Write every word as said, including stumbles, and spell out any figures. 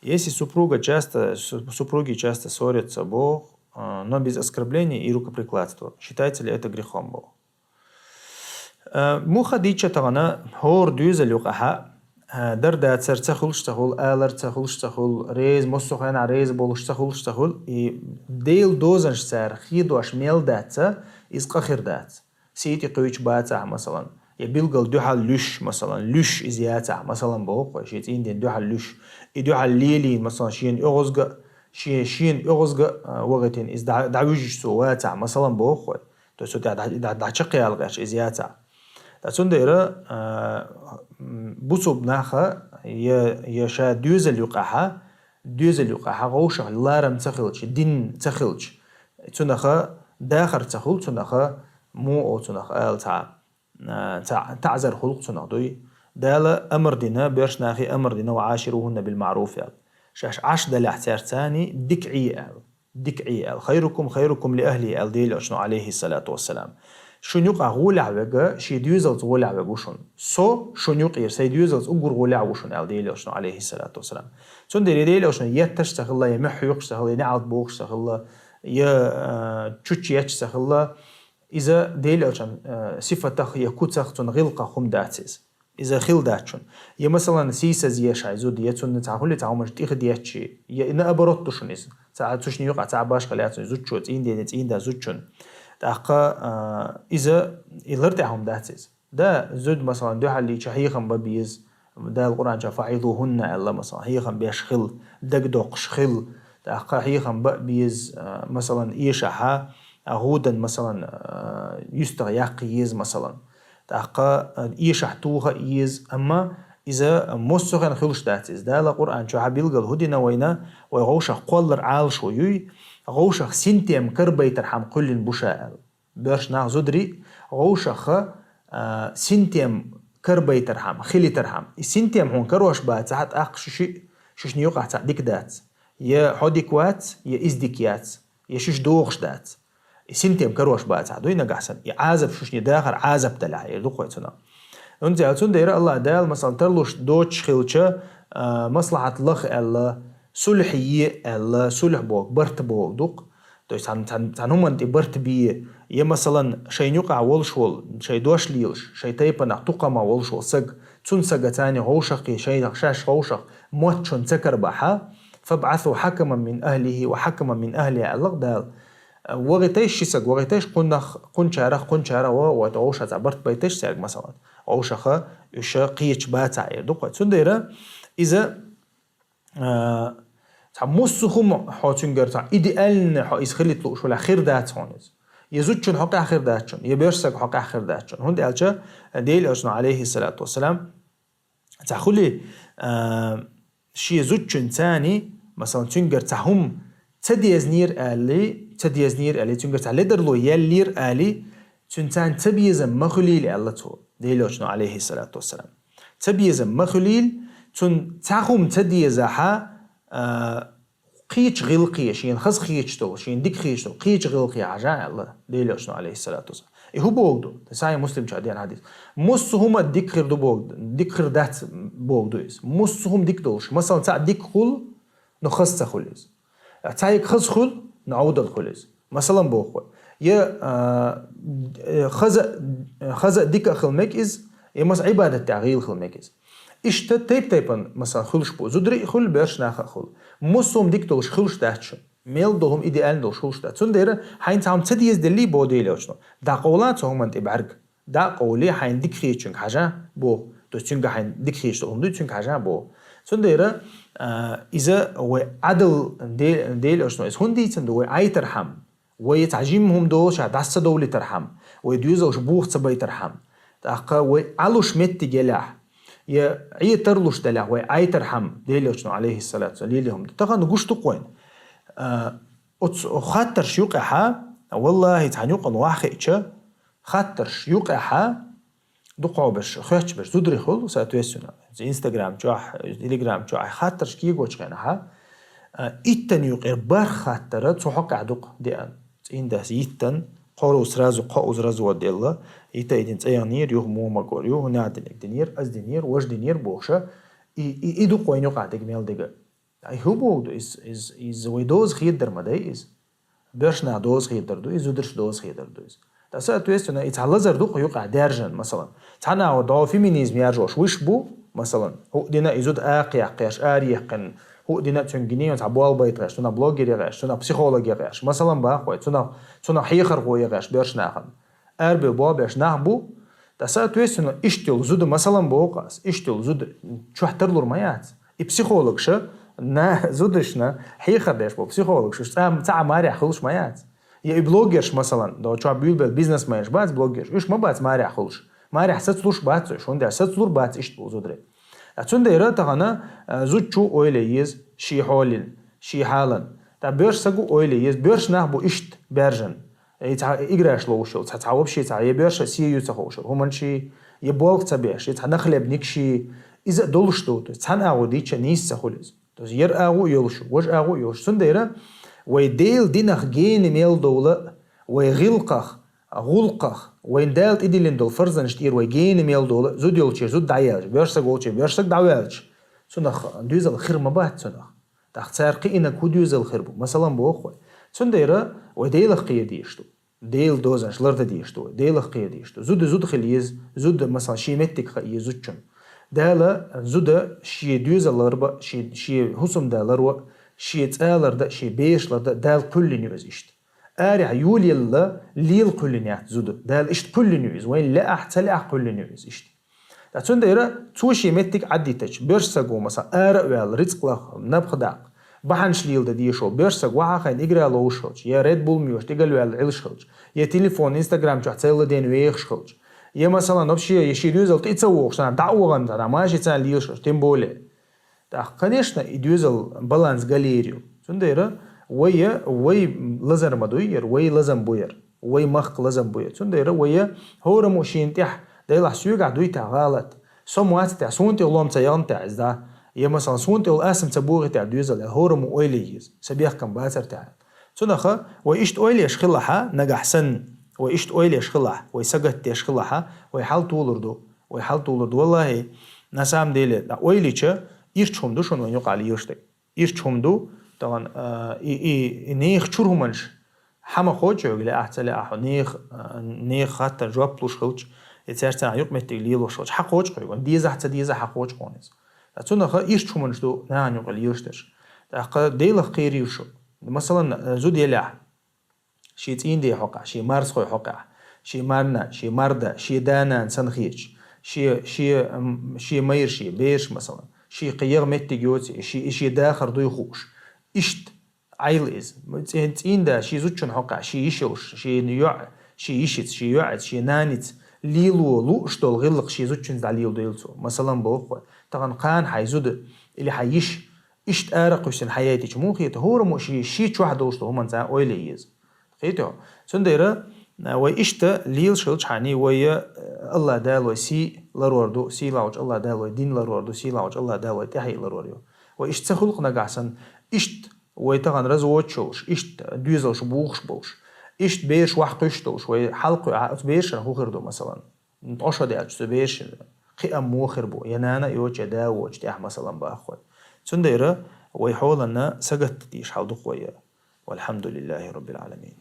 Если супруга часто, су- супруги часто ссорятся, бо, а, но без оскорблений и рукоприкладства, считается ли это грехом, бо? А, муха дича тагана хор дюза люкаха, а, дар да цар ца хулш ца хул, алар ца хулш ца хул, рез, мосо хана рез болуш ца хулш ца хул, и дел дозанш цар хидош мел даца, из къахир дац. Сити къуйч бацахь, масалан, я билгал дуьхьал луьш, масалан, луьш из яцахь, масалан, боху хой, ши цӀийнден дуьхьал луьш. И дуьхьал лелийна, масалан, шен оьгӀазга, шен, шен оьгӀазга, а, вагӀитин из дӀа-, дӀавуьжуш цо вацахь, масалан, боху хой. То есть, вот дӀа-, дӀа-, дӀа-, дӀачакхъяла гӀерш из яцахь. Ткъа цундела, а, м, бусулба наха я, я ша доьзал юкъахьа, доьзал юкъахьа гӀовшах ларам ца хилча, дин ца хилча, цунаха дахар ца хул, цунаха муо цунах ала цхьа, а, цхьа таӀзар хулу цунах дуй. Дала амр дина, берш нахи амр дина, «وعاشروهن بالمعروف», аьлла. Шаьш Ӏаш далехь цаьрца цани дика Ӏе аьлла. Дика Ӏе аьлла. «خيركم خيركم لأهله», аьлла Делан Элчано, алейхиссалату вассалам. Шун юкъа гӀолехь вега, шен доьзалца гӀолехь вега ву шун. Со шун юкъера, сайн доьзалца уггар гӀолехь ву шун, аьлла Делан Элчано, алейхиссалату вассалам. Цундела Делан Элчано етташ ца хилла, я мухь юкъаш ца хилла, я неӀалт бохуш ца хилла, я, а, чучу етташ ца хилла, иза Делан Элчан, а, сифатах я куцах цунна гӀиллакхах хӀума дац иза. Иза хила дац шун. Я, масалан, сийсаз еш хьай зуда, я цунна цхьа хули цхьа хӀумаш тӀехь детташ, я наоборот ду шун иза. Цхьа цушни юкъа цхьа башха лаьцна зудчо, цӀийндене, цӀийнда зудчун. ТӀаккха, а, иза и лар тӀехь хӀума дац иза. Да, зуд, масалан, дуьхьал лийча хьехам ба беза, Дала Къуръан чу «فعظوهن» аьлла, масалан, хьехам беш хила, дагадоккхуш хила, тӀаккха хьехам ба беза, а, масалан, эшахьа, а, гӀудан, масалан, а, юьстах яккха еза, масалан. ТӀаккха, а, эшахь тоха еза, амма иза мосцухен хуьлуш дац иза. Дала Къуръан чу хьа билгал хӀу дина вайна, вай гӀовшах кхоллар Ӏалашо юй, гӀовшах синтем карбайтар хьама кхуьллин буша аьлла. Берш нах зудари гӀовшаха, а, синтем карбайтар хьама, хилитар хьама. И синтем хьуна карош бацахьа, тӀаккха шу ши, шушни юкъахь цхьа дика дац. Я хьо дика вац, я из дика яц, я шиш дохуш дац. И синтем карош бацахьа, дуй нагахь сан. И Ӏазап шушни дахар Ӏазап далахь, эр ду кхой цунах. ХӀунда аьлча цундела Аллах Дала, масалан, тарлуш доцуш хилча, а, маслахьат лаха аьлла, сулхь е аьлла, сулхь боху, барт боху дукх. То есть цхьан, цхьан, цхьан хӀуманна тӀе барт бе, я, масалан, шайн юкъахь волуш волу, шайн дош лелаш, шайн тайпанах, тукхамах волуш волу саг, цунна сага царна гӀовшах кхе, шайнах шаьш гӀовшах, мотт шуна ца карбахьа, «فابعثوا حكما من أهله وحكما من أهلها», аьлла Дала. ВагӀийташ ши саг, вагӀийташ кхуннах, кхунчарах, кхунчарах, ва, ва, гӀовша цхьа барт байташ цаьрга, масалан. ГӀовшаха, уьша кхеча бацахь, эр ду кхой. Цундела иза А, цхьа муссу хӀума хьо цуьнгара цхьа идеальный хьо иза хилийта лууш валахь, хир дац хьуна иза. Я зудчун хьокъехь хир дац шуна, я берш саг хьокъехь хир дац шуна. ХӀунда аьлча Делан Элчано, алейхиссалату вассалам, цхьа хули, а, шен зудчун цани, масалан, цуьнгара цхьа хӀума ца дезнера аьлли, ца дезнера аьлли, цуьнгара цхьа ледарло яьллера аьлли, цуьнан царна цабезам ма хуьлийла аьлла цо, Делан Элчано, алейхиссалату вассалам. Цабезам ма хуьлийла, цунна цхьа хӀума ца дезахьа, а, кхечу гӀиллакхе, шена хаза хеташ долу, шена дика хеташ долу, кхечу гӀиллакхе хьажа аьлла, Делан Элчано, алейхиссалату вассалам. И хӀун боху ду? Сахьихь Муслим чохь деана хьадис. Муссу хӀума дика хир ду боху, дика хир дац боху ду иза. Муссу хӀума дика долуш. Масалан, цхьаъ дика хуьлу, но хаза ца хуьлу иза. Цхьаъ хаза хуьлу, но Ӏовдал хуьлу иза. Масалан, боху вай. Я, а, э, хаза, хаза дика а хила мега иза, я, масалан, Ӏибадат тӀехь гӀийла хила мега иза. Иштта тайп-тайпана, масалан, хуьлуш бу. Зударий а хуьлу, берш нах а хуьлу. Муссу хӀума дика долуш хуьлуш дац шуна. Мел долу хӀума идеально долуш хуьлуш дац. Цундела хьайна цхьа хӀума ца дезаделли, боху Делан Элчано, дӀакъовла цу хӀуманна тӀе бӀаьрг. ДӀа а къовлий, хьайна дика хетачуьнга хьажа боху. То есть цуьнга хьайна дика хеташ долу хӀума дуй, цуьнга хьажа боху. Цундела, а, иза вай Ӏадал де-, Делан Элчано иза хӀунда дийцина ду, вай Ӏайтархьама, вай цхьа жимма хӀума долуш дӀаса ца довлийтархьама, вай доьзалш буха ца байтархьама, тӀаккха вай Ӏалуш меттиг елахь, я Ӏе тарлуш делахь, вай Ӏайтархьама, Делан Элчано, алейхиссалату вассалам, лелий хӀума ду. Тахана гуш ду-кх вайна. А, оцу хаттарш юкъехьа, валлахи, цхьана юкъана вахь хиъча, хаттарш юкъехьа, дукхахберш, хоьттуш берш, зударий хуьлу, соответственно, Instagram чохь, Telegram чохь хаттарш кегочу хенахьа, а, иттан юкъера барх хаттара цу хьокъехь дукха деана. ЦӀийндас йиттан, кхоро сразу кхоъ уза развод делла, йита и дина цӀе яхнера, юха муха магор, юха нах диниг динера, аз динера, важа динера бохуша, и, и, и дукха вайна юкъахь дерг мел дега. Ай, хӀу боху ду, из, из, из вай доза хедар ма дай из. Боьрша нах доза хедар ду, из зударш доза хедар ду из. Ткъа, соответственно, и цхьа лазар ду-кх юкъахь даьржина, масалан. Цхьана агӀо дӀо феминизм яржош виш бу, масалан, хӀу дина и зуда акха яккхеш, ара яьккхина, хӀу дина цуьнга гинийон цхьа болх байта гӀеш, цунах блогер я гӀеш, цунах психолог я гӀеш, масалан, бах вай, цунах, цунах хьехархо я гӀеш боьрша нахана. Арабевлла беш нах бу, ткъа, соответственно, иштта йолу зуда, масалан, боху ас, иштта йолу зуда чохь тарлур ма яц. И психологша, на, зудашна хьехар деш болу психологша, уьш цхьа, цхьа а марехь хуьлуш ма яц. Я и блогерш, масалан, до чохь буьйлабелла бизнесменш бац блогерш, уьш ма бац марехь хуьлуш. Марехь сацалуш бац уьш, хӀунда аьлча сацалур бац иштта болу зударий. Ткъа цундела тахана, а, зудчо ойла еза шен хьолан, шен хьалан. Ткъа боьрша саго ойла еза, боьрша нах бу иштта баьржина. И цхьа играш ловш йолу, цхьа, цхьа вообще цхьа, я боьрша сий ю ца хууш йолу хӀуманаш, я болх ца беш, я цхьа нахлебник ши, иза а долуш ду, то есть цхьана агӀо дийча нийса ца хуьлу иза. То есть яра агӀо а йолуш, важа агӀо а йолуш. Цундела вай Делан динах гена мел довла, вай гӀиллакхах, гӀуллакхах, вайн Дала тӀедиллина долу фарзанаш тӀера вай гена мел довла, зуда йолче зуда дӀаяьлча, боьрша саг волче боьрша саг дӀаваьлча, цунах доьзал хир ма бац цунах. ТӀаккха цара кхиънарг хӀун доьзал хир бу? Масалан, боху вай. Цундела вай Делах кхера дезаш ду. Делан дозанаш лардан дезаш ду вай. Делах кхера дезаш ду. Зуда зуда хила еза, зуда, масалан, шен меттиг хаа еза зудчун. Дала зуда шен доьзал ларбан, шен, шен хӀусамда ларван, шен цӀа лардан, шен бераш лардан Дала кхоьллина ю иза иштта. Арахь йолаелла лела кхоьллина яц зуда. Дала иштта кхоьллина ю иза. Вайна лаахь, ца лаахь кхоьллина ю иза иштта. Ткъа цундела цо шен меттиг Ӏаддитача, боьрша саго, масалан, ара а ваьлла, рицкъ лаха, напха даккха, бахьанаш леладан дезаш волу боьрша саг вахьа хьайна игра ловш хилча, я Red Bull моьшуш тӀе галваьлла Ӏилш хилча, я телефон, Instagram чохь цӀа ладийна вехаш хилча, я, масалан, вообще, я шен доьзал тӀе ца вогӀуш, царна дӀа а вахана, царна машен царна лелаш хилча, тем более. ТӀаккха, конечно, и доьзал баланс галийр ю. Цундела вай, вай лазар ма дуй яра, вай лазам бу яра, вай махка лазам бу яра. Цундела вай хӀораммо шена тӀехь, делахь соьгахь дуй тӀехь гӀалат. Со ма вац тӀехь, суна тӀе лом ца яхна тӀехь иза, да? Я, масалан, суна тӀе асам ца бохи тӀехь доьзал, я хӀораммо ойла еза, сан бехкам бацар тӀехь. Цунах вай иштта ойла еш хилахь, нагахь санна, вай иштта ойла еш хилахь, вай сагатдеш хилахь, вай хьал толур ду. Вай хьал толур ду. Валлахи, на самом деле, ткъа ойла йича, ирча хӀума ду шуна вайн юкъахь лелаш дерг. Ирча хӀума ду, тахана, а, и, и, и нехан чуьра хӀуманаш хьан ма кхочу хьоьга, лаахь, ца лаахь, хьо нехан, а, нехан хаттарна жоп луш хилча, и цаьрца юкъаметтиг лелош хилча, хьан кхочу хьоьга, дезахь, ца дезахь, хьан кхочу хьуна иза. Ткъа цунах ирча хӀуманаш ду нахана юкъа лелаш дерш. ТӀаккха Делах кхера ю шу. Масалан, зуда елахь, шен цӀийнан де хьокъехь, шен марзхой хьокъехь, шен марна, шен марда, шен да-нана санна хеташ, шен, шен, м, шен майра, шен бераш, масалан, шен кхин ягӀа меттиг йоций, шен, шен дахар дуй хууш. Иштта Ӏайла иза. ЦӀи-, цӀийнан да шен зудчун хьокъехь, шен йиш йолуш, шен йоӀ, шен йишица, шен йоӀица, шен наница лело лууш долу гӀиллакх шен зудчуьнца дӀалеладойла цо. Масалан, боху вай, тахана кхана хьайн зуда или хьайн йиш иштта ара кхуьссина хьаяйтича, муха хета, хӀораммо шен, шен чохь долуш долу хӀуманца ойла е еза. Кхетий хьо? Цундела, а, вай иштта лелаш хилчахьана, вай, а, АллахӀ Дала вай сий ларор ду, сийлахьчу АллахӀ Дала вай дин ларор ду, сийлахьчу АллахӀ Дала вай тӀаьхье ларор ю. Вай иштта ца хуьлу-кх нагахь санна, иштта вай тахана разводаш йолуш, иштта доьзалш бухуш болуш, иштта бераш ваха кхуьссуш долуш, вай хьалакхуьу, а, оцу берашна хӀун хир ду, масалан? ТӀо шо даьлча, цу берашна кхиам муха хир бу, я нана а йоцуш, я да а воцуш тӀехь, масалан, баххой. Цундела вай хьоланна сагатта дийша хьал ду-кх вай. Валхьамдулиллахи Раббил Ӏаламин.